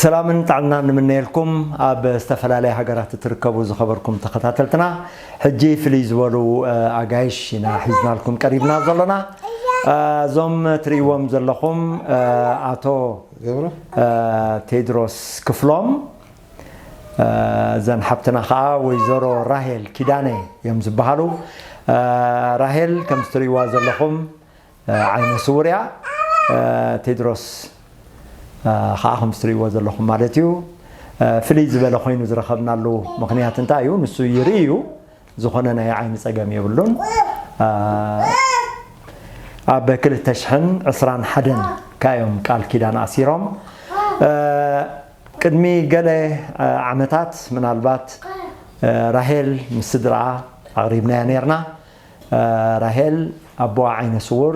ሰላምን ጥዕናን ንምነየልኩም ኣብ ዝተፈላለያ ሃገራት እትርከቡ ዝኸበርኩም ተኸታተልትና። ሕጂ ፍልይ ዝበሉ ኣጋይሽ ኢና ሒዝናልኩም ቀሪብና ዘሎና። እዞም ትርእይዎም ዘለኹም ኣቶ ገብሩ፣ ቴድሮስ ክፍሎም፣ እዘን ሓብትና ከዓ ወይዘሮ ራሄል ኪዳነ እዮም ዝበሃሉ። ራሄል ከም እትርእይዋ ዘለኹም ዓይነ ስውር እያ። ቴድሮስ ከዓ ከም እትርእይዎ ዘለኹም ማለት እዩ። ፍልይ ዝበለ ኮይኑ ዝረኸብናሉ ምኽንያት እንታይ እዩ? ንሱ ይርኢ እዩ፣ ዝኾነ ናይ ዓይኒ ጸገም የብሉን። ኣብ ክልተ ሽሕን ዕስራን ሓደን ካዮም ቃል ኪዳን ኣሲሮም። ቅድሚ ገለ ዓመታት ምናልባት ራሄል ምስ ስድራኣ ኣቕሪብናያ ነይርና። ራሄል ኣቦኣ ዓይነ ስውር፣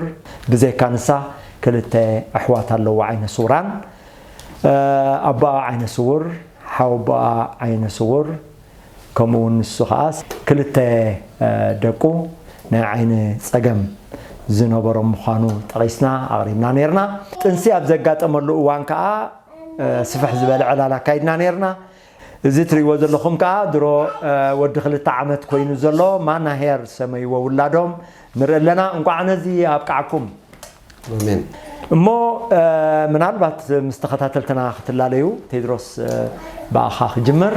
ብዘይካ ንሳ ክልተ ኣሕዋት ኣለዎ ዓይነ ስውራን። ኣቦኣ ዓይነ ስውር፣ ሓወቦኣ ዓይነ ስውር፣ ከምኡ እውን ንሱ ኸዓ ክልተ ደቁ ናይ ዓይኒ ጸገም ዝነበሮም ምዃኑ ጠቒስና ኣቕሪብና ነይርና። ጥንሲ ኣብ ዘጋጠመሉ እዋን ከኣ ስፍሕ ዝበለ ዕላል ኣካይድና ነይርና። እዚ ትርእይዎ ዘለኹም ከኣ ድሮ ወዲ ክልተ ዓመት ኮይኑ ዘሎ ማናሄር ሰመይዎ ውላዶም ንርኢ ኣለና። እንቋዕ ነዚ ኣብቃዕኩም። ኣሜን። እሞ ምናልባት ምስ ተኸታተልትና ክትላለዩ፣ ቴድሮስ፣ ብኣኻ ክጅምር።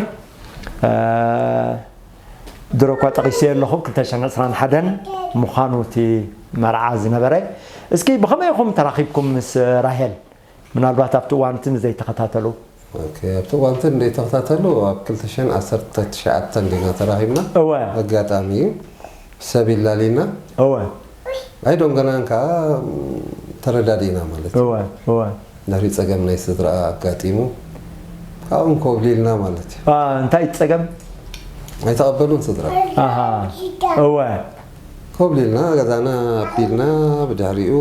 ድሮ እኳ ጠቒሰዮ ኣለኹ፣ ክልተ ሽሕን ዕስራን ሓደን ምዃኑ እቲ መርዓ ዝነበረ። እስኪ ብኸመይ ኢኹም ተራኺብኩም ምስ ራሄል? ምናልባት ኣብቲ እዋን እቲ ንዘይተኸታተሉ። ኦኬ፣ ኣብቲ እዋን እቲ ንዘይተኸታተሉ ኣብ ክልተ ሽሕን ዓሰርተ ትሽዓተን ዲና ተራኺብና? እወ። ኣጋጣሚ እዩ። ሰብ ይላሊና። እወ። ኣይዶም ገናን ከዓ ተረዳዲእና ማለት እዩ። እወ፣ እወ። ድሕሪ ጸገም ናይ ስድራኣ ኣጋጢሙ፣ ካብኦም ኮብሊልና ማለት እዩ። አ፣ እንታይ ጸገም? ኣይተቐበሉን ስድራ። ኣሃ፣ እወ። ኮብሊልና፣ ገዛና ኣቢልና፣ ብድሕሪኡ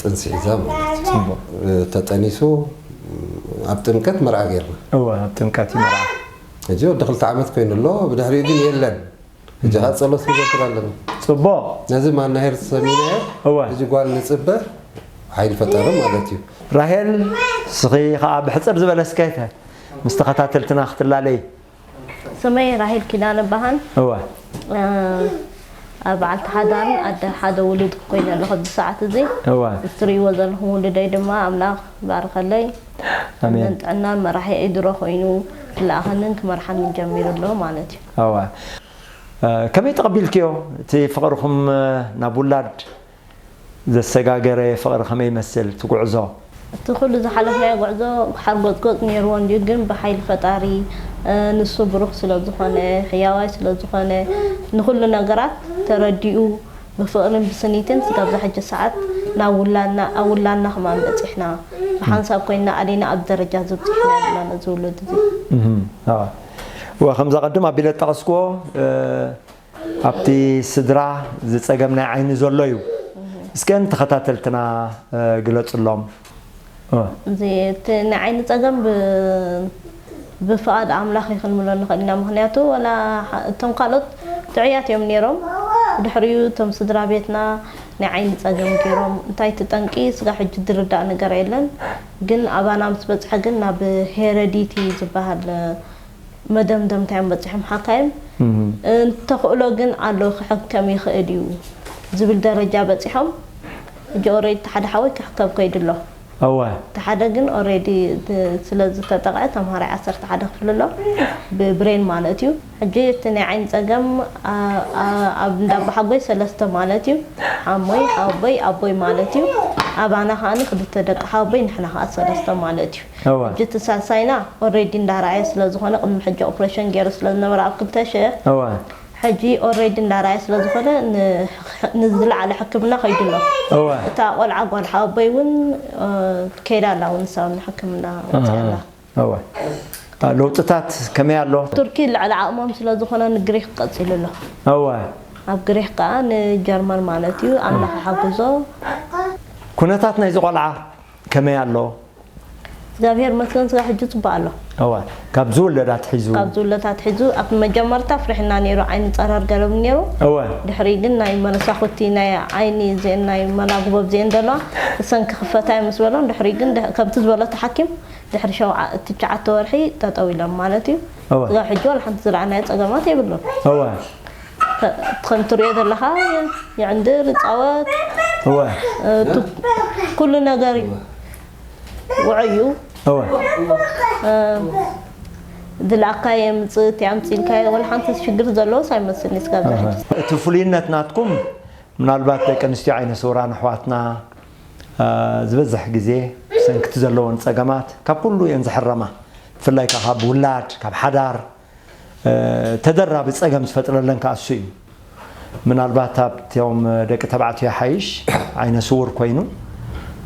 ጥንሲ ሒዛ ማለት እዩ። ጽቡቕ። ተጠኒሱ፣ ኣብ ጥምቀት መርዓ ጌርና። እወ፣ ኣብ ጥምቀት እዩ መርዓ። ሕጂ ወዲ ክልተ ዓመት ኮይኑ ኣሎ፣ ብድሕሪኡ ግን የለን። ሕጂ ኸዓ ጸሎት ንገብር ኣለና። ጽቡቕ። ነዚ ማናሄር ሰሚናዮ፣ እወ። ሕጂ ጓል ንጽበ፣ ሓይሊ ፈጣሪ ማለት እዩ። ራሄል፣ ስኺ ኸዓ ብሕጽር ዝበለ እስከ፣ ምስ ተኸታተልትና ክትላለይ። ስመይ ራሄል ኪዳነ እበሃል። እወ። እ፣ ኣብ በዓልቲ ሓዳርን ኣደ ሓደ ውሉድ ኮይነ ኣለኹ ኣብዚ ሰዓት እዚ። እወ። እዚ ትርእይዎ ዘለኹም ውሉደይ ድማ ኣምላኽ ባርከለይ። ኣሜን። ዕድመን ጥዕናን መራሒ ድሮ ኮይኑ ክለኣኸንን ክመርሓንን ጀሚሩ ኣሎ ማለት እዩ። እወ። እ፣ ከመይ ተቐቢልክዮ እቲ ፍቕርኹም፣ እ፣ ናብ ውላድ ዘሰጋገረ ፍቕሪ ከመይ ይመስል እቲ ጉዕዞ? እቲ ኩሉ ዝሓለፍናዮ ጉዕዞ ሓርጎጽጎጽ ነይርዎ እንድዩ፣ ግን ብሓይሊ ፈጣሪ፣ እ፣ ንሱ ብሩኽ ስለ ዝኾነ፣ ሕያዋይ ስለ ዝኾነ፣ ንኹሉ ነገራት ተረዲኡ፣ ብፍቕርን ብስኒትን ስጋብ እዛ ሕጂ ሰዓት ናብ ውላድና፣ ኣብ ውላድና ከማን በጺሕና፣ ብሓንሳብ ኮይንና ኣሊና ኣብ ደረጃ እዚ በጺሕና ኣለና፣ ነዚ ውሉድ እዚ። እህም፣ ኣዋ። እወ፣ ከምዛ ቀድም ኣቢለ ዝጠቐስክዎ፣ እ፣ ኣብቲ ስድራ እዚ ጸገም ናይ ዓይኒ ዘሎ እዩ። እስከ ንተኸታተልትና፣ እ፣ ግለጽሎም። እ። እዚ እቲ ናይ ዓይኒ ጸገም ብ-፣ ብፍቓድ ኣምላኽ እዩ ክንብሎ ንኽእል ኢና። ምኽንያቱ፣ ወላ ሓ-፣ እቶም ካልኦት ጥዑያት እዮም ነይሮም። ብድሕሪኡ እቶም ስድራ ቤትና ናይ ዓይኒ ጸገም ገይሮም። እንታይ እቲ ጠንቂ? ስጋብ ሕጂ ዝርዳእ ነገር የለን። ግን ኣባና ምስ በጽሐ ግን ናብ ሄረዲቲ ዝበሃል መደምደምታ እዮም በጺሖም ሓካይም። እም። እንተኽእሎ ግን ኣሎ ክሕከም ይኽእል እዩ ዝብል ደረጃ በጺሖም። ሕጂ ኦሬዲ እቲ ሓደ ሓወይ ክሕከም ከይዱ ኣሎ። እወ። እቲ ሓደ ግን ኦሬዲ ት-፣ ስለ ዝተጠቕዐ ተምሃራይ ዓሰርተ ሓደ ክፍሊ ኣሎ። ብብሬን ማለት እዩ። ሕጂ እቲ ናይ ዓይኒ ጸገም ኣ-፣ ኣ-፣ ኣብ እንዳ ኣቦሓጎይ ሰለስተ ማለት እዩ። ሓሞይ፣ ሓወቦይ፣ ኣቦይ ማለት እዩ። ኣባና ከኣኒ ክልተ ደቂ ሓወቦይ፣ ንሕና ከኣ ሰለስተ ማለት እዩ። እወ። ሕጂ እቲ ሳልሳይና ኦሬዲ እንዳረኣየ ስለ ዝኾነ፣ ቅድሚ ሕጂ ኦፕሬሽን ገይሩ ስለ ዝነበረ ኣብ ክልተ ሽሕ፣ እወ። ሕጂ ኦሬዲ እንዳረኣየ ስለ ዝኾነ፣ ን-፣ ንዝለዓለ ሕክምና ከይዱ ኣሎ። እወ። እታ ቆልዓ ጓል ሓወቦይ እውን፣ እ፣ ከይዳ ኣላ እውን ንሳ እውን ንሕክምና ወፂኣ ኣላ። ኣሃ። እወ። እ፣ ለውጥታት ከመይ ኣሎ? ቱርኪ ልዕሊ ዓቕሞም ስለ ዝኾነ ንግሪክ ቀፂሉ ኣሎ። እወ። ኣብ ግሪክ ከዓ ንጀርመን ማለት እዩ። ኣምላኽ ይሓግዞ። ኩነታት ናይዚ ቆልዓ ከመይ ኣሎ? እግዚኣብሔር ይመስገን፣ ስጋ ሕጂ ጽቡቅ ኣሎ። እዋ፣ ካብ ዝውለድ ኣትሒዙ? ካብ ዝውለድ ኣትሒዙ፣ ኣብ መጀመርታ ፍሪሕና ነይሩ፣ ዓይኒ ጸረር ገለ እውን ነይሩ። እወ። ድሕሪ ግን ናይ መነሳኹቲ፣ ናይ ዓይኒ እዚአን፣ ናይ መላግቦ እዚአን ዘለዋ፣ እሰን ክኽፈታ እየ ምስ በሎም፣ ድሕሪ ግን ድ-፣ ከምቲ ዝበለቶ ሓኪም፣ ድሕሪ ሸውዓ- ትሽዓተ ወርሒ ጠጠው ኢሎም ማለት እዩ። እወ። ክሳብ ሕጂ ዋላ ሓንቲ ዝረኣናዮ ጸገማት የብሉን። እወ ከ- ከም ትሪኦ ዘለኻ ይዕንድር፣ ይጻወት፣ እወ እ፣ ቱ- ኩሉ ነገር እዩ ውዑይ እዩ። እወ እ፣ ዝለኣካዮ የምጽእ፣ እቲ ኣምጺልካዮ ዋላ ሓንቲ ሽግር ዘለዎስ ኣይመስልንስ ካብ ኣሃ። እቲ ፍሉይነት ናትኩም ምናልባት ደቂ ኣንስትዮ ዓይነ ስውራን ኣሕዋትና እ፣ ዝበዝሕ ግዜ ብሰንክቲ ዘለዎን ጸገማት ካብ ኩሉ እየን ዝሕረማ። ብፍላይ ከኣ ካብ ውላድ ካብ ሓዳር እ፣ ተደራቢ ጸገም ዝፈጥረለን ከኣ እሱ እዩ። ምናልባት ኣብቶም ደቂ ተባዕትዮ ሓይሽ ዓይነ ስውር ኮይኑ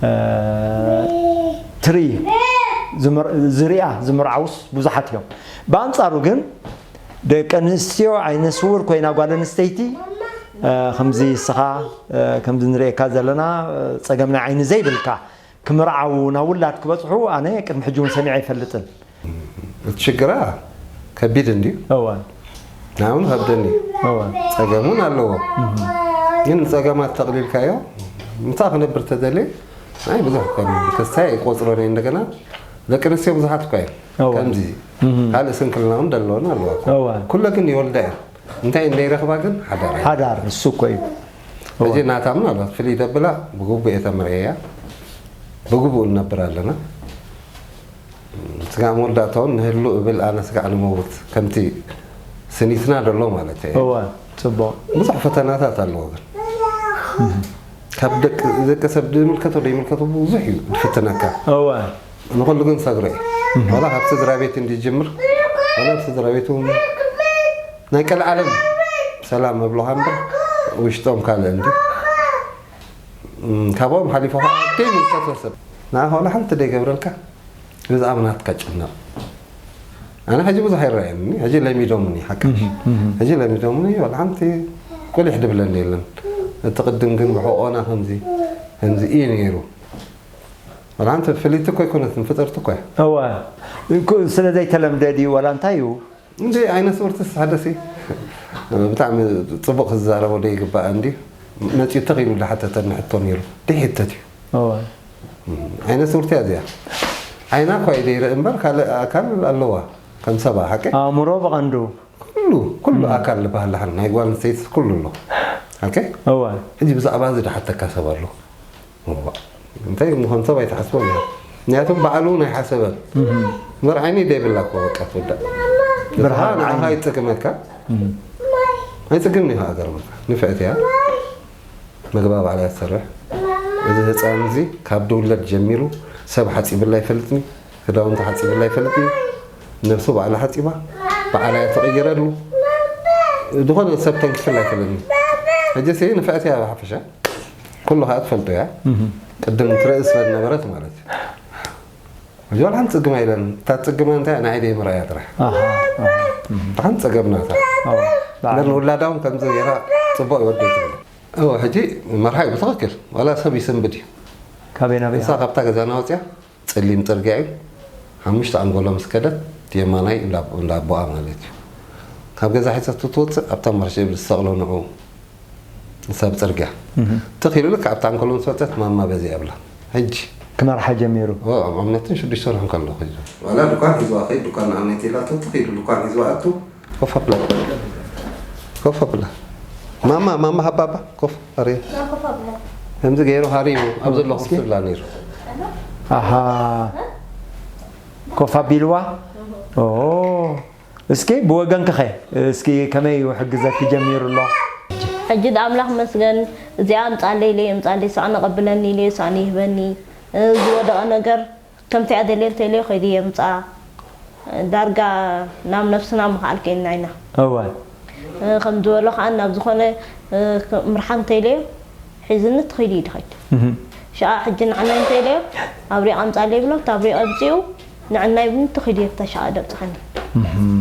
እ፣ ትርኢ ዝምር- ዝሪኣ ዝምርዓውስ ብዙሓት እዮም። ብኣንጻሩ ግን ደቂ ኣንስትዮ ዓይነ ስውር ኮይና ጓል ኣንስተይቲ እ፣ ከምዚ እስኻ እ፣ ከምዚ ንርእየካ ዘለና እ፣ ጸገም ናይ ዓይኒ ዘይብልካ ክምርዓው ናብ ውላድ ክበጽሑ ኣነ ቅድሚ ሕጂ እውን ሰሚዐ ኣይፈልጥን። እቲ ሽግራ ከቢድ እንድዩ። እወ ንዓውን ከብደኒ እዩ። እወ ጸገም እውን ኣለዎ። ግን ንጸገማት ተቕሊልካዮ ምሳእ ክነብር ተደልየ ናይ ብዙሕ ከም ተስታይ ይቆጽሮ ናይ እንደገና ደቂ ኣንስትዮ ብዙሓት እኳ እየን እወ። ከምዚ ካልእ ስንክልና እውን ደለዎን ኣለዋ እኮ። እወ። ኩለ ግን ይወልዳ እየን እንታይ እንደይረኽባ ግን ሓዳር እየን። ሓዳር እሱ እኮ እዩ። ሕጂ ናታ ምናልባት ፍልይ ደብላ ብግቡእ እየ ተመርዕያ ብግቡእ ንነብር ኣለና። ስጋዕ መወዳእታ እውን ንህሉ እብል ኣነ ስጋዕ ንመውት ከምቲ ስኒትና ደሎ ማለት እየ። እወ ጽቡቕ ብዙሕ ፈተናታት ኣለዎ ግን ካብ ደቂ ደቂ ሰብ ዝምልከቶ ዘይምልከቶ ብዙሕ እዩ ዝፍትነካ። እወ ንኹሉ ግን ሰግሮ እዩ። ዋላ ካብ ስድራ ቤት እንዲጅምር ዋላ ኣብ ስድራ ቤት እውን ናይ ቀልዓለም ሰላም እብሎኻ እምበር ውሽጦም ካልእ እንዲ ካብኦም ሓሊፉ ከዓ ደይምልከቶ ሰብ ንዓኻ ዋላ ሓንቲ ደይገብረልካ ብዛዕባ ናትካ ጭነቕ። ኣነ ሕጂ ብዙሕ ኣይረኣየኒ ሕጂ ለሚዶምኒ ሓቀሽ ሕጂ ለሚዶምኒ ዋላ ሓንቲ ቁሊሕ ድብለኒ የለን። እቲ ቅድም ግን ብሕቆና ከምዚ ከምዚ እዩ ነይሩ። ዋላ ሓንቲ ፍልይቲ እኮ ኣይኮነትን ፍጥርቲ እኮ እያ። እወ እኮ ስለ ዘይተለምደ ድዩ ዋላ እንታይ እዩ? እንዴ ዓይነ ስውርትስ ሓደሲ ብጣዕሚ ጽቡቕ ክዛረቦ ዶ ይግባእ እንዲ መጺኡ ተኺሉ ዝሓተተኒ ሕቶ ነይሩ። ደይሕተት እዩ። እወ ዓይነ ስውርቲ እያ እዚኣ። ዓይና እኳ እዩ ዘይርኢ እምበር ካልእ ኣካል ኣለዋ ከም ሰባ ሓቂ ኣእምሮ ብቐንዱ ኩሉ ኩሉ ኣካል ዝበሃል ደሓን ናይ ጓል ኣንስተይቲ ኩሉ ኣሎ። ሓቂ እወ ሕጂ ብዛዕባ እዚ ድሓተካ ሰብ ኣሎ። እዋ፣ እንታይ ምዃን ሰብ ኣይትሓስቦም እያ። ምክንያቱም ባዕሉ ናይ ሓሰበን መርዓይኒ ደይብላ እኮ በቃ ትወዳእ። ብርሃን ንዓኻ ዓይኒ። ኣይጥቅመካ ኣይጽግም ኢኻ ኣገርመካ ንፍዕት እያ። መግባ ባዕላ እያ ትሰርሕ። እዚ ህፃን እዚ ካብ ድውለድ ጀሚሩ ሰብ ሓፂብላ ይፈልጥኒ፣ ክዳውንቲ ሓፂብላ ይፈልጥኒ። ነብሱ ባዕላ ሓፂባ ባዕላ እያ ተቐይረሉ። ዝኾነ ሰብ ተንኪፍላ ይፈልጥኒ። ሕጂ ሲ ንፍዕት እያ ብሓፈሻ ኩሉ ከዓ ትፈልጦ እያ። ቅድም ትርእስ ዝነበረት ማለት እዩ። እዚ ዋላ ሓንቲ ፅግማ ኢለን እታ ፅግማ እንታይ ንዓይ ደይ ምርኣያ ጥራሕ ኣሃ ኣሃ ሓንቲ ፀገም ናታ ኣዎ ለን ውላዳ እውን ከምዚ ገይራ ፅቡቅ ይወደይ ትብል። እዎ ሕጂ መርሓ እዩ ብትኽክል ዋላ ሰብ ይስንብድ እዩ። ካበይ ናበይ ንሳ ካብታ ገዛና ወፅያ ፀሊም ፅርግያ እዩ። ሓሙሽተ ኣንጎሎ ምስ ከደት የማናይ እንዳ ኣቦኣ ማለት እዩ። ካብ ገዛ ሒዘቱ ትወፅእ ኣብታ ማርሽ ዝሰቕሎ ንዑ ሰብ ፅርግያ ትኽ ኢሉ ልክ ኣብታ ኣንኮሎ ምስ ወፀት ማማ በዚ ኣብላ ሕጂ ክመርሓ ጀሚሩ ኣብ ዓመትን ሽዱሽተ ወርሕን ከለኹ እዩ። ዋላ ድኳን ሒዝዋ ከይድ ድኳን ንኣመት ኢላቶ ትኽ ኢሉ ድኳን ሒዝዋ ኣቱ ኮፍ ኣብላ ኮፍ ኣብላ ማማ ማማ ሃባባ ኮፍ ኣርያ ከምዚ ገይሩ ሃሪሙ ኣብ ዘለኹ እስኪ። ትብላ ነይሩ። ኣሃ ኮፍ ኣቢልዋ ኦ እስኪ ብወገንኪ ኸ እስኪ ከመይ እዩ ሕግዘኪ ጀሚሩ ኣሎ ሕጂ ድ ኣምላኽ መስገን እዚኣ ኣምፃለይ ኢለ የምፃለይ ሳዕ ነቐብለኒ ኢለ ሳዕ ይህበኒ ዝወደቐ ነገር ከምቲኣ ደልየ እንተኢለዮ ከይዱ የምፃ ዳርጋ ናብ ነብስና ምኽኣል ከይንና ኢና እወ ከም ዝበሎ ከዓ ናብ ዝኾነ ምርሓ እንተኢለዮ ሒዝኒ ትኽኢሉ እዩ ድኸይድ ሽዓ ሕጂ ንዓና እንተኢለዮ ኣብሪቕ ኣምፃለይ ብሎ ታብሪቕ ኣምፅኡ ንዕናይ ብንትኽ ኢሉ የፍታ ሸቓ ደብፅሓኒ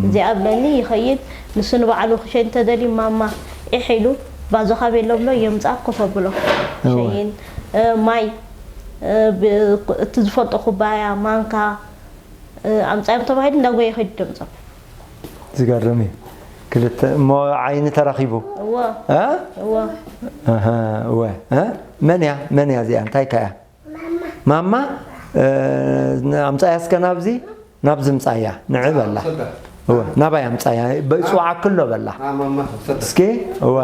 እዚኣ ብለኒ ይኸይድ ንሱ ንባዕሉ ክሸይን ተደልዩ ማማ ዒሕ ኢሉ ባዞኻ ቤሎ ብሎ የምፃ ኮፍ ኣብሎ ሸይን ማይ እቲ ዝፈልጦ ኩባያ ማንካ ኣምፃዮም ተባሂሉ እንዳጎየ ይኸይድ ደምፆም ዝገርም እዩ ክልተ እሞ ዓይኒ ተረኺቡ እዎ እ? እዎ ኣሃ፣ እወ እ? መን እያ መን እያ እዚኣ እንታይ ከ እያ ማማ ኣምፃያ እስከ ናብዚ ናብዚ ምፃያ ንዕ በላ። እወ፣ ናባይ ኣምፃያ። በፅዋዓክሎ በላ። እስኪ። እወ፣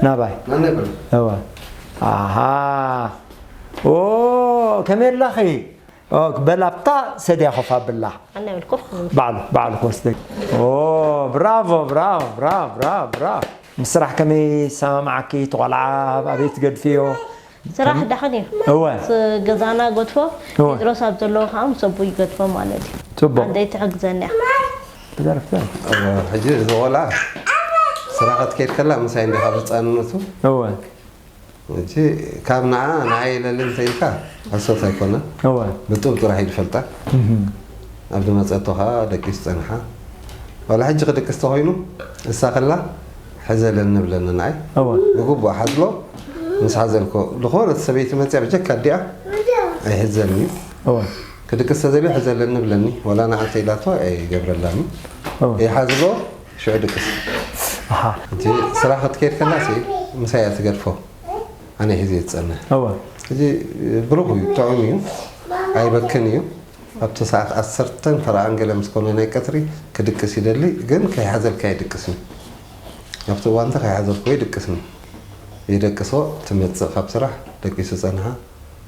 ናባይ። እወ። ኣሃ። ኦ፣ ከመይ ኣላኺ? ኦ፣ በላብታ ሰድያ ኮፍ ኣብላ። ኣነ በልኩ። ባዕሉ ባዕሉ ክወስደክ። ኦ፣ ብራቮ፣ ብራቮ፣ ብራቮ፣ ብራቮ፣ ብራቮ። ምስ ስራሕ ከመይ ይሰማማዓኪ? እቲ ቆልዓ ኣበይ ትገድፍዮ? ስራሕ ከም- ዳኸን እዩ። እወ። ስ- ገዛና ገድፎ፣ እወ። ጴጥሮስ ኣብ ዘለዎ ከዓ ምስ ኣቦ ይገድፎ ማለት እዩ። ጽቡቕ። ኣደይ ትሕግዘኒ እያ። ብደረፍ፣ ብደረፍ። እወ፣ ሕጂ እዚ ቆልዓ ስራሕ ክትከይድ ከላ ምሳይ እንዲኻ ብህፃንነቱ። እወ። ሕጂ ካብ ንዓ ንዓይ የለልን እንተኢልካ ሓሶት ኣይኮነን። እወ። ብጡብ ጥራሕ እዩ ዝፈልጣ። እህ። ኣብ ዝመፀቶ ከዓ ደቂሱ ፀንሓ። ዋላ ሕጂ ክድቅስ ተኾይኑ እሳ ከላ ሕዘለኒ ብለኒ ንዓይ። እወ። ብግቡእ ሓዝሎ። ምስ ሓዘልኮ ዝኾነት ሰበይቲ መፅያ ብጀካ ኣዲኣ ኣይሕዘልኒ። እወ። ክድቅስ ተዘልዩ ሕዘለኒ ብለኒ። ዋላ ንዓ እንተኢላቶ ኣይገብረላኒ። እወ። ይሓዝሎ። ሽዑ ድቅስ። ኣሃ። እቲ ስራሕ ክትከይድ ከላ ሲ ምሳይ እያ ትገድፎ። ኣነ ሒዘ ትጸንሕ። እወ። እዚ ብሩኽ እዩ፣ ጥዑም እዩ፣ ኣይበክን እዩ። ኣብቲ ሰዓት ዓሰርተን ፈረቓን ገለ ምስ ኮነ ናይ ቀትሪ ክድቅስ ይደሊ፣ ግን ከይሓዘልካ ይድቅስኒ። ኣብቲ እዋን እንተ ከይሓዘልክዎ ይድቅስኒ። ይደቅሶ፣ ትመጽእ ካብ ስራሕ፣ ደቂሱ ጸንሓ፣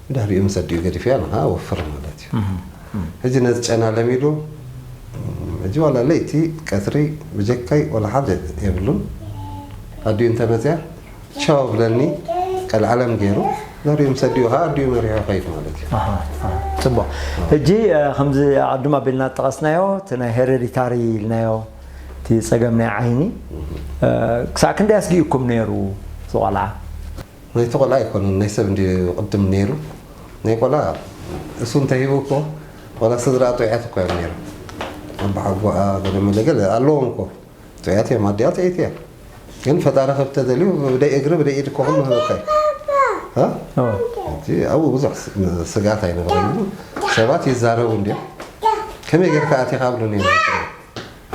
ብድሕሪኡ ምስ ኣዲኡ ገዲፍያ ንኻ ወፍር ማለት እዩ። እህ፣ እህ። ሕጂ ነዚ ጨና ለሚዱ፣ ሕጂ ዋላ ለይቲ ቀትሪ ብጀካይ ዋላ ሓደ የብሉን። ኣዲኡ እንተመፅያ ቻው ብለኒ፣ ቀልዓለም ገይሩ፣ ድሕሪኡ ምስ ኣዲኡ ከዓ ኣዲኡ መሪሑ ከይድ ማለት እዩ። ኣሃ፣ ኣሃ። ፅቡቕ። ሕጂ፣ እ፣ ከምዚ ኣቐድም ኣቢልና ዝጠቐስናዮ፣ እቲ ናይ ሄሬዲታሪ ኢልናዮ፣ እቲ ፀገም ናይ ዓይኒ፣ እ፣ ክሳዕ ክንደይ ኣስጊኡኩም ነይሩ፣ እዚ ቆልዓ? ናይቲ ቆልዓ ኣይኮነን፣ ናይ ሰብ እንድዩ ቅድም ነይሩ። ናይ ቆልዓ እሱ እንተሂቡ እኮ፣ ዋላ ስድራ ጥዑያት እኮ እዮም ነይሮም። ኣቦሓጎኣ ገለ መለ ገለ ኣለዎም እኮ። ጥዑያት እዮም፣ ኣዲኣ ጥዕይቲ እያ። ግን ፈጣሪ ከብተ ደልዩ ብደይ እግሪ ብደይ ኢድ እኮ ኩሉ ህበካ እዩ። እ? ኦ። እቲ ኣብኡ ብዙሕ ስ-፣ ስግኣት ኣይነበረን። ሰባት ይዛረቡ እንድዮም። ከመይ ጌርካ ኣቲኻ ብሉኒ እዮም።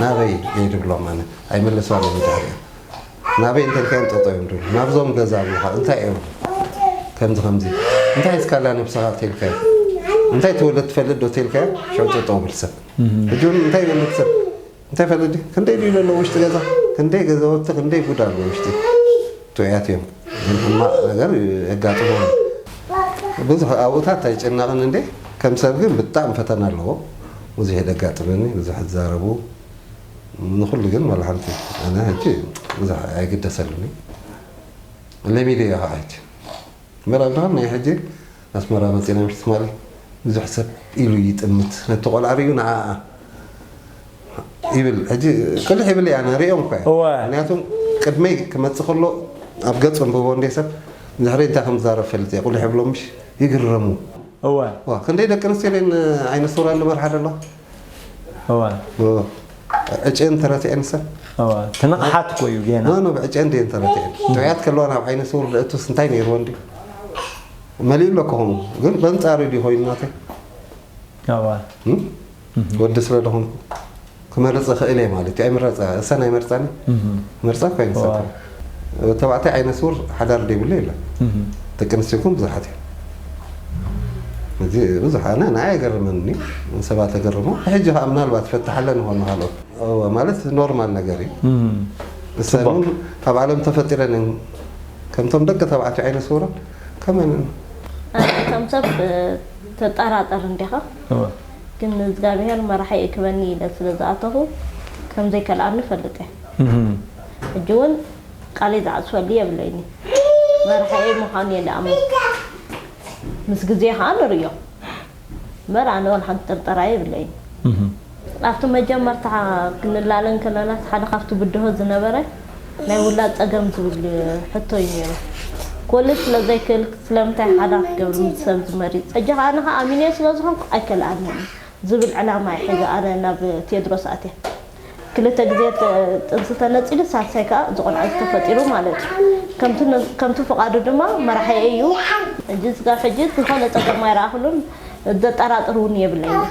ናበይ እየ ድብሎም ኣነ። ኣይምልስዋን እዮም ድሕሪኡ። ናበይ እንተልካዮም ጠጠው እዮም ድብሉ። ናብዞም ገዛ ኣለኻ እንታይ እዮም? ከምዚ ከምዚ። እንታይ ሒዝካላ ነብስኻ እንተልካዮም? እንታይ ትወልድ ትፈልጥ ዶ እንተልካዮም? ሽዑ ጠጠው ብል ሰብ። እህ። ሕጂ እውን እንታይ ይወልድ ሰብ? እንታይ ይፈልጥ ድዩ? ክንደይ ድዩ ዘሎ ውሽጢ ገዛ? ክንደይ ገዛውቲ፣ ክንደይ ጉድ ኣሎ ውሽጢ። ጥዑያት እዮም። ግን ሕማቕ ነገር የጋጥሞም። ብዙሕ ኣብኡታት ኣይጭነቕን እንዴ። ከም ሰብ ግን ብጣዕሚ ፈተና ኣለዎ። ብዙሕ የደጋጥመኒ፣ ብዙሕ ዝዛረቡ። ንኹሉ ግን ዋላ ሓንቲ ኣነ ሕጂ ብዙሕ ኣይግደሰሉን እዩ። ለሚደዮ ከዓ ሕጂ። እምበር ኣብርሃም ናይ ሕጂ ኣስመራ መፂና ምሽ ትማሊ ብዙሕ ሰብ ኢሉ ይጥምት። ነቲ ቆልዓ ርእዩ ንዓኣ ይብል። ሕጂ ቅልሕ ይብል እያ፣ ኣነ ርእዮም እኳ እየ። እወ። ምክንያቱ ቅድመይ ክመጽእ ከሎ ኣብ ገጹ ኣንብቦ እንዴ ሰብ፣ ድሕሪ እንታይ ከም ዝዛረብ ፈልጥ እየ። ቅልሕ ይብሎ ምሽ ይግረሙ። እወ። ዋ፣ ክንደይ ደቂ ኣንስትዮ ደን ዓይነ ስውራን ንመርሓ ደሎ? እወ። እወ። ዕጭን ተረትዐን ሰብ? እወ። ትንቕሓት እኮ እዩ ጌና። ኖ፣ ኖ፣ ብዕጭን ድየን ተረትዐን? ጥዑያት ከለዋ ናብ ዓይነ ስውር ለእቱስ እንታይ ነይርወን ድዩ? መሊኡ ኣሎ ከኹም፣ ግን በንጻሩ ድዩ ኮይኑ ናተይ? እወ። እም? እህ። ወዲ ስለ ደኹንኩ ክመርጽ እኽእል እየ ማለት እዩ። ኣይምረጻ፣ እሰን ኣይመርጻኒ? እህ። መርጻ እኮ ኣይንሰብከ። እወ። ተባዕታይ ዓይነ ስውር ሓዳር ዘይብሉ የለን። እህ። ደቂ ኣንስትዮ እውን ብዙሓት እየን። እዚ ብዙሕ ኣነ ንዓይ ኣይገርመኒ፣ ንሰባት ተገርሞ። ሕጂ ኸኣ ምናልባት ፈታሓለን ይኾን ካልኦት። እወ፣ ማለት ኖርማል ነገር እዩ። እህ። እሰን ጽቡቕ። እውን ካብ ዓለም ተፈጢረን እየን። ከምቶም ደቂ ተባዕትዮ ዓይነ ስውራን ከመን ኣነ ከም ሰብ፣ እ፣ ተጠራጠር እንዲኻ? እወ። ግን እግዚኣብሔር መራሒ ይእክበኒ ኢለ ስለ ዝኣተኹ ከም ዘይከልኣኒ እፈልጥ እየ። እህ። ሕጂ እውን ቃለይ ዝዓጽፈሉ የብለይኒ። መራሒየይ ምዃኑ እየ ዝኣምን። ምስ ግዜ ኸዓ ንርእዮ። እምበር ኣነ ወላ ሓንቲ ጥርጠራ የብለይን። እህ። ኣብቲ መጀመርታ ክንላለ እንከለና፣ ሓደ ካብቲ ብድሆ ዝነበረ ናይ ውላድ ጸገም ዝብል ሕቶ እዩ ነይሩ። ክወልድ ስለ ዘይክእል ስለምንታይ ሓዳር ክገብር ምስ ሰብ ዝመሪጽ? ሕጂ ኸኣ ኣነ ኸኣ ኣሚነዮ ስለ ዝኾንኩ ኣይከልኣንን እዩ ዝብል ዕላማ እየ ሒዘ ኣነ ናብ ቴድሮስ ኣትየ። ክልተ ግዜ ተ-፣ ጥንሲ ተነጺሉ ሳልሳይ ከኣ እዚ ቆልዓ እዚ ተፈጢሩ ማለት እዩ። ከምቲ ነ-፣ ከምቲ ፍቓዱ ድማ መራሒየ እዩ። ሕጂ ስጋብ ሕጂ ዝኾነ ጸገም ኣይረኣኹሉን፣ ዘጠራጥር እውን የብለይን።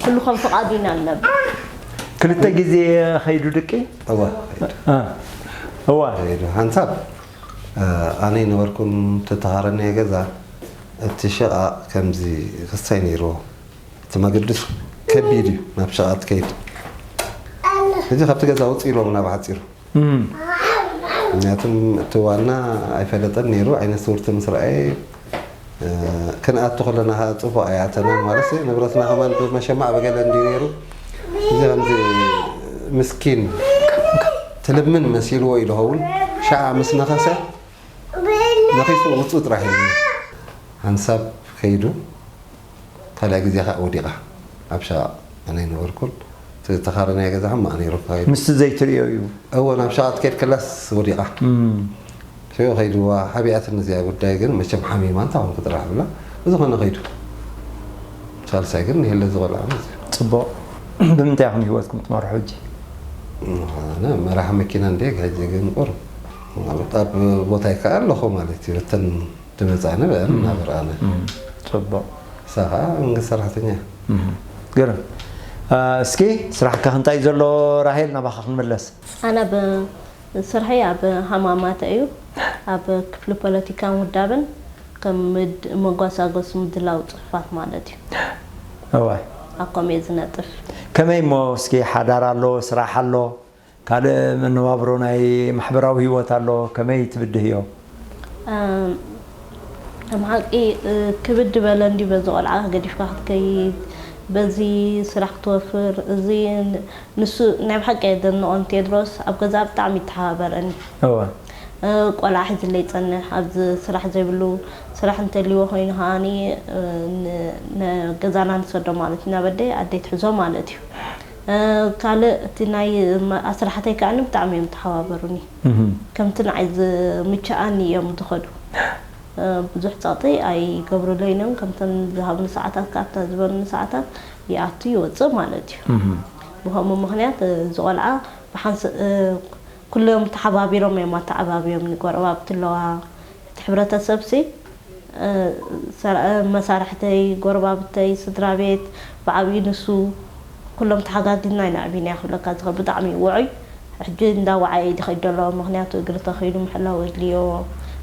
ኩሉ ከም ፍቓዱ ኢና ንነብር። ክልተ ግዜ ኸይዱ ድቂ? እወ። እ፣ እወ። ኸይዱ። ሓንሳብ፣ እ፣ ኣነ ይነበርኩን ተተኻረናዮ ገዛ፣ እቲ ሸቓቕ ከምዚ ክስታይ ነይርዎ። እቲ መገድስ ከቢድ እዩ ናብ ሸቓቕ ትከይድ። እዚ ካብቲ ገዛ ውፅእ ኢሎምና ብሓፂሩ። ምክንያቱም እቲ ዋና ኣይፈለጠን ነይሩ። ዓይነት ስውርቲ ምስ ረኣየ ክንኣቱ ከለና ከዓ ፅቡቅ ኣይኣተናን ማለት እዩ። ንብረትና ከማን ብመሸማዕ በገለ እንዲ ነይሩ። እዚ ከምዚ ምስኪን ትልምን መሲልዎ እዩ ዝኸውን። ሸዓ ምስ ነኸሰ ነኺሱ ውፅኡ ጥራሕ እዩ። ሓንሳብ ከይዱ ካልኣይ ግዜ ከዓ ወዲቓ ኣብ ሸቓቕ ኣነ ኣይነበርኩን። እቲ ተኻረናይ ገዛ ሕማቕ ነይሩ። ምስቲ ዘይትርእዮ እዩ። እወ፣ ናብ ሸቓቕ ትከይድ ከላስ ወዲቓ። ሽዑ ከይድዋ ሓቢኣትኒ እዚኣ ጉዳይ። ግን መቸም ሓሚማ እንታኹም ክጥራሕ ብላ ብዝኾነ ከይዱ። ሳልሳይ ግን ንሄለ ዝቆልዓ ማለት እዩ። ጽቡቕ። ብምንታይ ኢኹም ህይወትኩም ትመርሑ ሕጂ? ኣነ መራሒ መኪና እንደ ሕጂ ግን ቁር ኣብ ቦታይ ከዓ ኣለኹ ማለት እዩ። እተን ትመጻኒ ብአን እናበርኣነ። ጽቡቕ። እሳ ከዓ መንግስቲ ሰራሕተኛ። ግርም። እስኪ ስራሕካ ክንታይ ዘሎ? ራሄል፣ ናባኻ ክንመለስ። ኣነ ብ ስርሐይ ኣብ ሃማማተ እዩ። ኣብ ክፍሊ ፖለቲካን ውዳበን ከም ምድ- መጓሳጎሲ ምድላው ጽሑፋት ማለት እዩ። እዋይ። ኣብ ከምኡ እየ ዝነጥፍ። ከመይ እሞ እስኪ ሓዳር ኣሎ፣ ስራሕ ኣሎ፣ ካልእ መነባብሮ ናይ ማሕበራዊ ህይወት ኣሎ፣ ከመይ ትብድህዮ? ኣም፣ ከም ሓቂ፣ እ፣ ክብድ በለ እንዲ በዚ ቆልዓ ገዲፍካ ክትከይድ፣ በዚ ስራሕ ክትወፍር፣ እዚ ን- ንሱ ናይ ብሓቂ የደንቖን ቴድሮስ ኣብ ገዛ ብጣዕሚ ይተሓባበረኒ። እወ። እ፣ ቆልዓ ሒዝለይ ይጸንሕ፣ ኣብዚ ስራሕ ዘይብሉ፣ ስራሕ እንተልይዎ ኮይኑ ከዓኒ፣ እ፣ ን- ን- ገዛና ንሰዶ ማለት እዩ፣ ናብ ኣደይ ኣደይ ትሕዞ ማለት እዩ። እ፣ ካልእ እቲ ናይ መ- ኣስራሕተይ ከዓኒ ብጣዕሚ እዮም ተሓባበሩኒ። ከምቲ ንዓይ ዝምችኣኒ እዮም ዝኸዱ። እ፣ ብዙሕ ጸቕጢ ኣይገብሩለይን እዮም። ከምተን ዝሃብኒ ሰዓታት፣ ከኣታ ዝበሉኒ ሰዓታት ይኣቱ ይወጽእ ማለት እዩ። ብኸምኡ ምኽንያት፣ እ፣ እዚ ቆልዓ ብሓንስ- እ፣ ኩሎም ተሓባቢሮም እዮም ኣተዓባብዮምኒ። ጎረባብቲ ኣለዋ፣ እቲ ሕብረተሰብሲ፣ እ፣ ሰር- እ፣ መሳርሕተይ፣ ጎረባብተይ፣ ስድራ ቤት፣ ብዓብዩ ንሱ፣ ኩሎም ተሓጋጊዝና ኢና ዓቢና ክብለካ ዝኽእል። ብጣዕሚ ውዑይ፣ ሕጂ እንዳወዓየ እዩ ዝኸይድ ዘሎ። ምኽንያቱ እግሪ ተኺሉ ምሕላው የድልዮ፣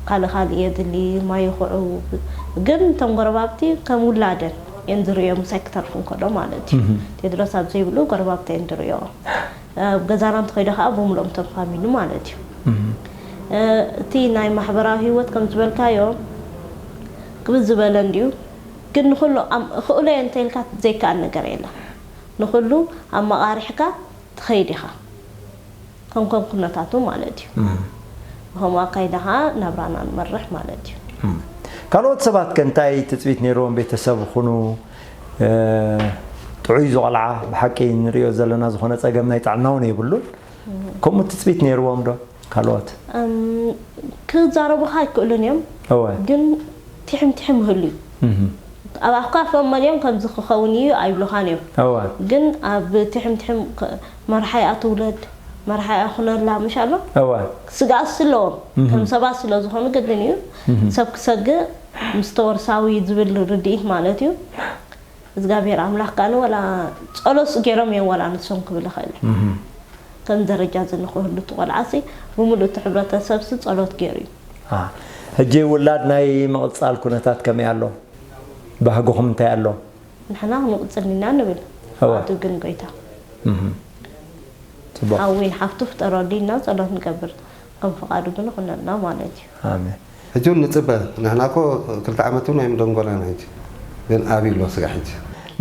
ካልእ ካልእ የድሊ፣ ማይ ይኹዑ። ግን እቶም ጎረባብቲ ከም ውላደን እየን ዝርእዮ፣ ምሳይ ክተርፍ እንከሎ ማለት እዩ። ቴድሮስ ኣብ ዘይብሉ ጎረባብቲ እየን ዝርእዮ። ኣብ ገዛና እንተኸይደ ከዓ ብምልኦም ተንኳሚኑ ማለት እዩ። እ፣ እቲ ናይ ማሕበራዊ ህይወት ከም ዝበልካዮ ክብዝ ዝበለ እንድዩ፣ ግን ንኹሉ ኣም- ክእሎ እየ እንተኢልካ ዘይከኣል ነገር የለን። ንኹሉ ኣመቓሪሕካ ትኸይድ ኢኻ፣ ከም ከም ኩነታቱ ማለት እዩ። ብኸምኡ ኣካይዳ ከዓ ናብራና ንመርሕ ማለት እዩ። ካልኦት ሰባት ከ እንታይ ትፅቢት ነይርዎም? ቤተሰብ ይኹኑ፣ እ፣ ጥዑይ ዝቆልዓ፣ ብሓቂ ንሪኦ ዘለና ዝኾነ ፀገም ናይ ጥዕና እውን የብሉን። ከምኡ ትፅቢት ነይርዎም ዶ? ካልኦት? እም፣ ክዛረቡኻ ኣይክእሉን እዮም፣ እወ። ግን ቲሕም ቲሕም ይህሉ እዩ። ኣብ ኣፍካ ኣፎም መሊኦም ከምዚ ክኸውን እዩ ኣይብሉኻን እዮም። እወ። ግን ኣብ ቲሕም ቲሕም ከ- መርሓያ ትውለድ፣ መርሓያ ኩነላ፣ ምሽ ኣሎ? እወ። ስግኣት ስለዎም፣ ከም ሰባት ስለ ዝኾኑ ግድን እዩ። ሰብ ክሰግእ፣ ምስ ተወርሳዊ ዝብል ርድኢት ማለት እዩ። እግዚኣብሔር ኣምላኽ ከኣ ንወላ ጸሎት ገይሮም እዮም፣ ወላ ንሶም ክብል ይኽእል። ከም ደረጃ እዚ ንኽህሉ እቲ ቆልዓ ሲ ብምሉእ እቲ ሕብረተሰብ ሲ ጸሎት ገይሩ እዩ። አ፣ ሕጂ ውላድ ናይ ምቕጻል ኩነታት ከመይ ኣሎ? ባህግኹም እንታይ ኣሎ? ንሕና ክንቕጽል ኢና ንብል። እወ። ኣቱ ግን ጎይታ። እህ። ጽቡቕ። ሓዊን ሓፍቱ ፍጠረሉ ኢልና ጸሎት ንገብር። ከም ፍቓዱ ግን ይኹነልና ማለት እዩ። ኣሜን። ሕጂ እውን ንጽበ። ንሕና እኮ ክልተ ዓመት እውን ኣይምደንጎናን ሕጂ። ግን ኣብዩ ኣሎ ስጋዕ ሕጂ።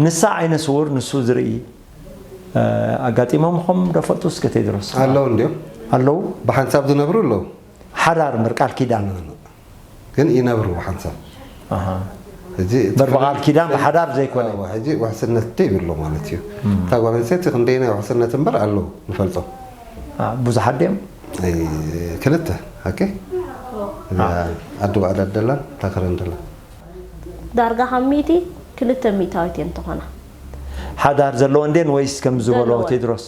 ንሳ ዓይነ ስውር ንሱ ዝርኢ፣ እ፣ ኣጋጢሞምኹም ዶ ፈልጡ እስከ ቴድሮስ? ኣለዉ እንድዮም። ኣለዉ? ብሓንሳብ ዝነብሩ ኣለዉ። ሓዳር እምበር ቃል ኪዳን። ግን ይነብሩ ብሓንሳብ። ኣሃ። ሕጂ እምበር ብቓል ኪዳን ብሓዳር ዘይኮነ። ኣዎ፣ ሕጂ ውሕስነት ይብሎ ማለት እዩ። እታ ጓል ኣንስተይቲ ክንደየናይ ውሕስነት እምበር ኣለዉ ንፈልጦ። አ፣ ብዙሓት ድዮም? ኣይ፣ ክልተ፣ ኦኬ? እዚኣ ኣዎ። ኣዲ ባዕዳ ደላን እታ ከረን ደላን። ዳርጋ ካብ ሚእቲ ክልተ ሚእታዊት እየን እንተኾና። ሓዳር ዘለወን ድየን ወይስ ከም ዝበሎ ዘለወን። ቴድሮስ?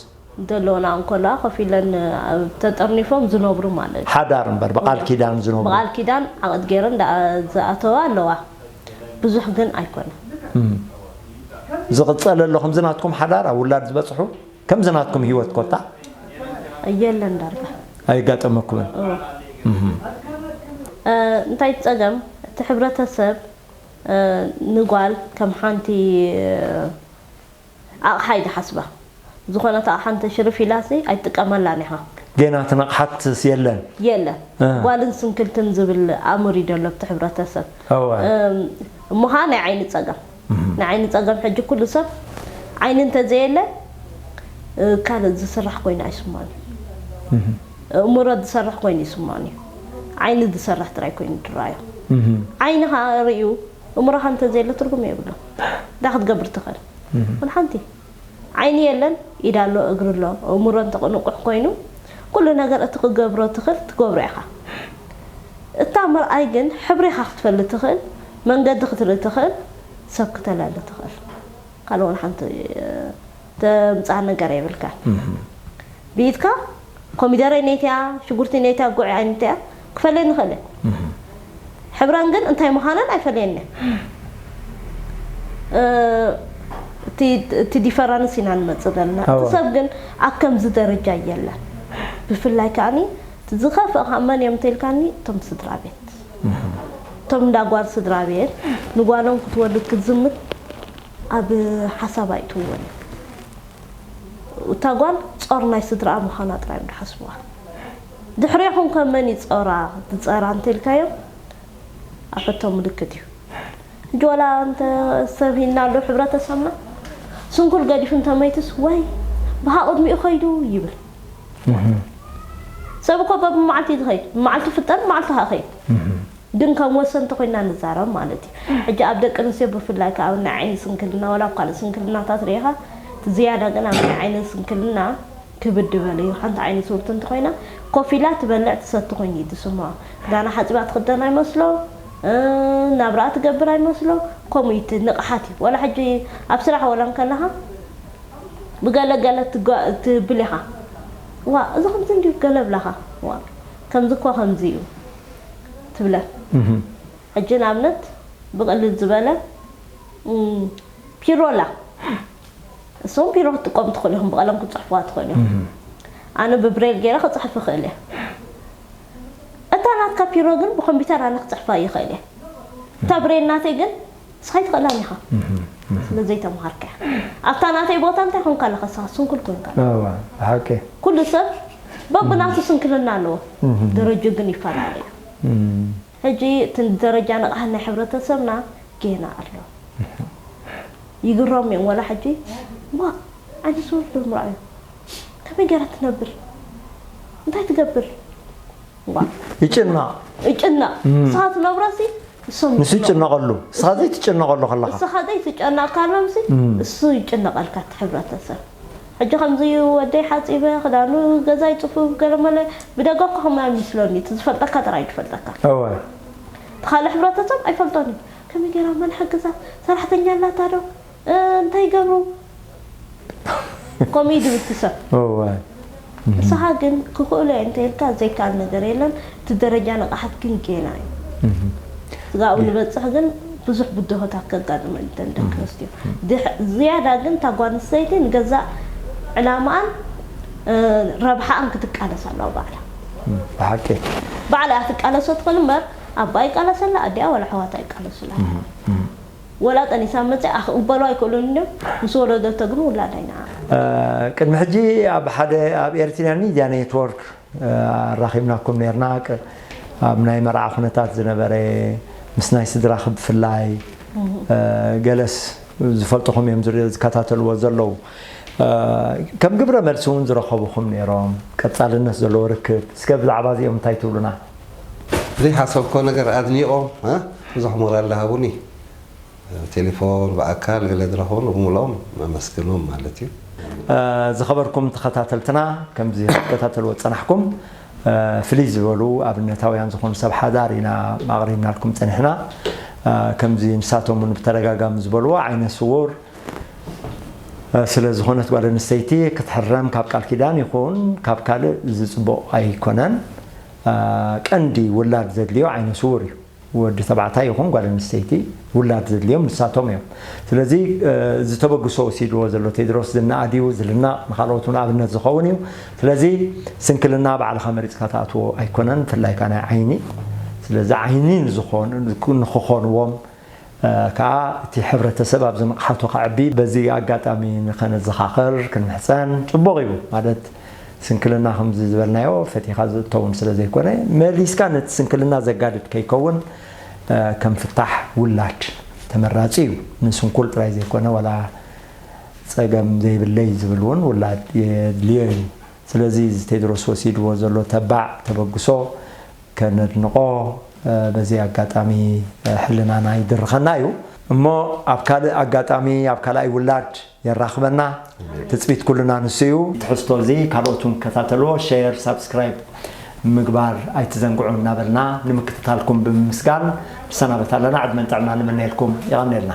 ዘለወን እንከለዋ ኮፍ ኢለን፣ ኣብ፣ ተጠርኒፎም ዝነብሩ ማለት እዩ። ሓዳር እምበር ብቓል ኪዳን ዝነብሩ። ብቓል ኪዳን ዓቐድ ገይረን ደኣ ዝኣተዋ ኣለዋ። ብዙሕ ግን ኣይኮነን። እም። ዝቕጸል ኣሎ ከምዚ ናትኩም ሓዳር ኣብ ውላድ ዝበጽሑ? ከምዚ ናትኩም ህይወት ኮታ? የለን ዳርጋ። ኣይጋጠመኩምን? እዎ። እም። እ፣ እንታይ ጸገም፣ እቲ ሕብረተሰብ ንጓል ከም ሓንቲ ኣቕሓ እዩ ዝሓስባ። ዝኾነት ኣቕሓ እንተ ሽርፍ ኢላሲ ኣይትጥቀመላን ኢኻ። ጌና ትነቕሓትስ የለን። የለን። እ። ጓልን ስንክልትን ዝብል ኣምር እዩ ዘሎ ኣብቲ ሕብረተሰብ። እወ። እም፣ እሞኻ ናይ ዓይኒ ጸገም። ናይ ዓይኒ ጸገም ሕጂ ኩሉ ሰብ ዓይኒ እንተዘየለ፣ እ፣ ካልእ ዝስራሕ ኮይኑ ኣይስምዖን እዩ። እእምሮ ዝሰርሕ ኮይኑ ይስምዖን እዩ። ዓይኒ ዝሰርሕ ጥራይ ኮይኑ ዝረኣዮ። ዓይንኻ ርእዩ እእምሮኻ እንተዘየለ ትርጉም የብሉን። እንታይ ክትገብር ትኽእል? ወላ ሓንቲ። ዓይኒ የለን፣ ኢድ ኣሎ፣ እግሪ ኣሎ። እእምሮ እንተቕንቁሕ ኮይኑ፣ ኩሉ ነገር እቲ ክገብሮ ትኽእል፣ ትገብሮ ኢኻ። እታ ምርኣይ ግን፣ ሕብሪ ኢኻ ክትፈልጥ ትኽእል፣ መንገዲ ክትርኢ ትኽእል፣ ሰብ ክተላሊ ትኽእል። ካልእ ወላ ሓንቲ፣ እ፣ ተምጽኣ ነገር የብልካን። ብኢድካ ኮሚደረ ነይትያ፣ ሽጉርቲ ነይትያ፣ ጉዕ ዓይነትያ ክፈልየን ይኽእል እየ። ሕብረን ግን እንታይ ምዃነን ኣይፈልየን እየ። እ፣ እቲ፣ እቲ ዲፈራንስ ኢና ንመጽእ ዘለና። እቲ እወ። ሰብ ግን ኣብ ከምዚ ደረጃ የለን። ብፍላይ ከኣኒ እቲ ዝኸፍእ ከኣ መን እዮም እንተኢልካኒ፣ እቶም ስድራ ቤት። እቶም እንዳ ጓል ስድራ ቤት ንጓሎም ክትወልድ ክትዝምት ኣብ ሓሳብ ኣይእትውዎን እዮም። እታ ጓል ጾር ናይ ስድራኣ ምዃና ጥራይ እዮም ዝሓስብዋ። ድሕሬኹም ከ መን እዩ ጾራ፣ ዝጸራ እንተኢልካዮም፣ ኣብ ሕቶ ምልክት እዩ። ሕጂ ዋላ እንተ ሰብ ሂልና ኣሎ ሕብረተሰብና፣ ስንኩል ገዲፉ እንተመይትስ፣ ወይ ብሃ ቅድሚኡ ኸይዱ ይብል። ሰብ እኮ በብመዓልቲ እዩ ዝኸይድ። ብመዓልቲ ፍጠር፣ ብመዓልቲ ኸዓ ኸይድ። ግን ከም ወሰንቲ ኮይና ንዛረብ ማለት እዩ። ሕጂ ኣብ ደቂ ኣንስትዮ ብፍላይ ከኣ ኣብ ናይ ዓይኒ ስንክልና፣ ዋላ ኣብ ካልእ ስንክልናታት ርኢኻ፣ እቲ ዝያዳ ግን ኣብ ናይ ዓይኒ ስንክልና ክብድ ዝበለ እዩ። ሓንቲ ዓይኒ ስውርቲ እንተኾይና፣ ኮፍ ኢላ ትበልዕ ትሰቲ ኮይኑ እዩ ዝስምዖ። ክዳና ሓጺባ ትኽደን ኣይመስሎ፣ እ፣ ናብራኣ ትገብር ኣይመስሎ፣ ከምኡ እዩ እቲ ንቕሓት እዩ። ዋላ ሕጂ ኣብ ስራሕ ዋላ እንከለኻ፣ ብገለ ገለ ትጓ-፣ ትብል ኢኻ። ዋ፣ እዚ ከምዚ እንድዩ ገለ ብላኻ። ዋ፣ ከምዚ እኮ ከምዚ እዩ ትብለን። እህ። ሕጂ ንኣብነት ብቕልል ዝበለ፣ እም፣ ፒሮ ኣላ። እሶም ፒሮ ክትጥቀሙ ትኽእሉ ኢኹም፣ ብቐለም ክትጽሕፉዋ ትኽእሉ ኢኹም። እህ። ኣነ ብብሬል ገይረ ክጽሕፍ እኽእል እየ። እታ ናትካ ፒሮ ግን ብኮምፒውተር ኣነ ክጽሕፋ ይኽእል እየ። እታ ብሬል ናተይ ግን ንስኻ ኣይትኽእላን ኢኻ። እህ፣ እህ። ስለ ዘይተምሃርካያ። ኣብታ ናተይ ቦታ እንታይ ኮንካ ኣለኻ? ንስኻ ስንኩል ኮንካ ኣለኻ። እዋ፣ ብሓቂ። ኩሉ ሰብ በብናቱ ስንክልና ኣለዎ። እህ። ደረጅኡ ግን ይፈላለ እዩ። እህ። ሕጂ እቲ ደረጃ ንቕሓት ናይ ሕብረተሰብና ጌና ኣሎ። ይግረሙ እዮም ወላ ሕጂ፣ "ዋ፣ ዓይኒ ስውር ዶ ምርኣዩ? ከመይ ገይራ ትነብር? እንታይ ትገብር?" ዋ። ይጭነቕ። ይጭነቕ። እም። ንስኻ ትነብሮሲ፣ እሶም ንሱ ይጭነቑ። ይጭነቐሉ። ንስኻ ዘይትጭነቐሉ ከለኻ። ንስኻ ዘይትጨነቕ ካሎምሲ፣ እም። እሱ ይጭነቐልካ እቲ ሕብረተሰብ። ሕጂ ከምዚ እዩ፣ ወደይ ሓጺበ፣ ክዳኑ ገዛይ ጽፉፍ፣ ገለ መለ፣ ብደገ እኮ ከምኡ ኣይመስሎን እዩ። እቲ ዝፈልጠካ ጥራይ እዩ ዝፈልጠካ። እወ። እቲ ካልእ ሕብረተሰብ ኣይፈልጦን እዩ። ከመይ ገይራ፣ መን ሓግዛ፣ ሰራሕተኛ ኣላታ ዶ? እ፣ እንታይ ይገብሩ? ከምኡ እዩ ዝብል እቲ ሰብ። እወ። ንስኻ ግን ክኽእሎ እየ እንተ ኢልካ ዘይከኣል ነገር የለን። እቲ ደረጃ ንቕሓት ግን ጌና እዩ። እህ። ስጋኡ ጌ- ንበጽሕ ግን ብዙሕ ብድሆታት ከጋጥመን እተን ደቂ እህ። ኣንስትዮ። እህ። ድሕ-፣ ዝያዳ ግን እታ ጓል ኣንስተይቲ ንገዛእ ዕላማኣን፣ እ፣ ረብሓኣን ክትቃለስ ኣለዋ ባዕላ። እህ፣ ብሓቂ። ባዕላ እያ ትቃለሶ ትኽእል እምበር፣ ኣባ ይቃለሰላ፣ ኣዲኣ ወላ ኣሕዋታ ይቃለሱላ። እህ፣ እህ። ወላ ጠኒሳ መፅኣ ክቕበሉ ኣይክእሉን እዮም። ምስ ወለደቶ ግን ውላድ ኣይንዓ። እ፣ ቅድሚ ሕጂ ኣብ ሓደ፣ ኣብ ኤርትርያን ሚድያ ኔትወርክ፣ እ፣ ኣራኺብናኩም ነርና። ቅ-፣ ኣብ ናይ መርዓ ኩነታት ዝነበረ፣ ምስ ናይ ስድራኺ ብፍላይ፣ እህ። እ፣ ገለስ ዝፈልጥኹም እዮም ዝር-፣ ዝከታተልዎ ዘለዉ። እ፣ ከም ግብረ መልሲ እውን ዝረኸቡኹም ነይሮም። ቀጻልነት ዘለዎ ርክብ። እስከ ብዛዕባ እዚኦም እንታይ ትብሉና? ዘይሓሰብኮ ነገር ኣድኒቖም፣ እ፣ ብዙሕ ሞራል ዝሃቡኒ። ቴሌፎን፣ ብኣካል ገለ ዝረኸቡ ብምልኦም መመስግኖም ማለት እዩ። እ፣ ዝኸበርኩም ተኸታተልትና፣ ከምዚ ክትከታተልዎ ዝጸናሕኩም፣ እ፣ ፍልይ ዝበሉ ኣብነታውያን ዝኾኑ ሰብ ሓዳር ኢና ኣቕሪብናልኩም ጸኒሕና። እ፣ ከምዚ ንሳቶም እውን ብተደጋጋሚ ዝበልዎ፣ ዓይነ ስውር፣ እ፣ ስለ ዝኾነት ጓል ኣንስተይቲ ክትሕረም ካብ ቃል ኪዳን ይኹን ካብ ካልእ ዝጽቡቕ ኣይኮነን። እ፣ ቀንዲ ውላድ ዘድልዮ ዓይነ ስውር እዩ። ወዲ ተባዕታይ ይኹን ጓል ኣንስተይቲ ውላድ ዘድልዮም ንሳቶም እዮም። ስለዚ፣ እ፣ እዚ ተበግሶ ወሲድዎ ዘሎ ቴድሮስ ዝነኣድ እዩ፣ ዝልናቕ፣ ንኻልኦት እውን ኣብነት ዝኸውን እዩ። ስለዚ ስንክልና ባዕልኻ መሪጽካ ትኣትዎ ኣይኮነን፣ ብፍላይ ከኣ ናይ ዓይኒ። ስለዚ ዓይኒ ንዝኾን-፣ ንክኾንዎም፣ ከዓ እቲ ሕብረተሰብ ኣብዚ ንቕሓቱ ከዕቢ በዚ ኣጋጣሚ ንኸነዘኻኽር ክንምሕፀን። ፅቡቕ እዩ ማለት ስንክልና ከምዚ ዝበልናዮ ፈቲኻ ዝእተውን ስለ ዘይኮነ መሊስካ ነቲ ስንክልና ዘጋድድ ከይከውን ከም ፍታሕ ውላድ ተመራፂ እዩ። ንስንኩል ጥራይ ዘይኮነ ዋላ ፀገም ዘይብለይ ዝብል እውን ውላድ የድልዮ እዩ። ስለዚ እዚ ቴድሮስ ወሲድዎ ዘሎ ተባዕ ተበግሶ ከነድንቖ በዚ ኣጋጣሚ ሕልናና ይድርኸና እዩ። እሞ ኣብ ካልእ ኣጋጣሚ ኣብ ካልኣይ ውላድ የራኽበና። ትፅቢት ኩልና ንሱ እዩ። ትሕዝቶ እዚ ካልኦት እውን ክከታተልዎ ሼር ሳብስክራይብ ምግባር ኣይትዘንግዑ እናበልና ንምክትታልኩም ብምምስጋን ንሰናበት ኣለና። ዕድመን ጥዕና ንምነየልኩም። የቐንየልና።